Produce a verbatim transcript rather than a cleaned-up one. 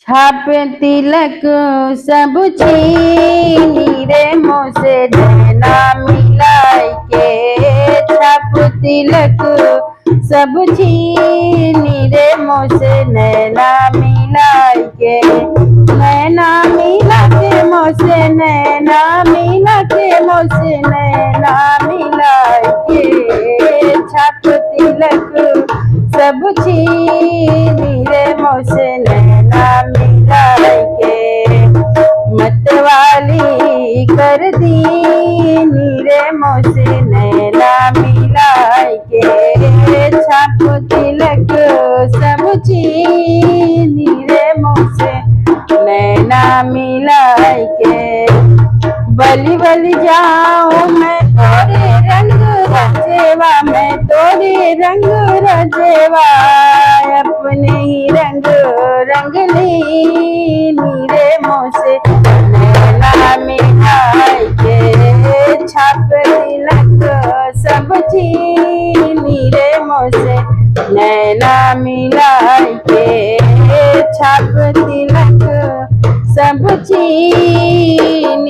छाप तिलक सब छीनी रे मोसे नैना मिलाई के, छाप तिलक सब छीनी रे मोसे नैना मिलाई के, नैना मिला के मोसे, नैना मिला के मोसे नैना मिलाई के, छाप तिलक सब छीनी रे मोसे नैना मिलाई के, मतवाली कर दीनी रे मोसे नैना मिलाई के, छाप तिलक सब छीनी रे मोसे नैना मिलाई के। बलि बलि जाऊं मैं तोरे रंग रजेवा, मैं तोरे रंग रजेवा, अपने ही रंग रंग लीनी रे मोसे नैना मिलाई के, छाप तिलक सब छीनी रे मोसे नैना मिलाई के, छाप तिलक सब छीनी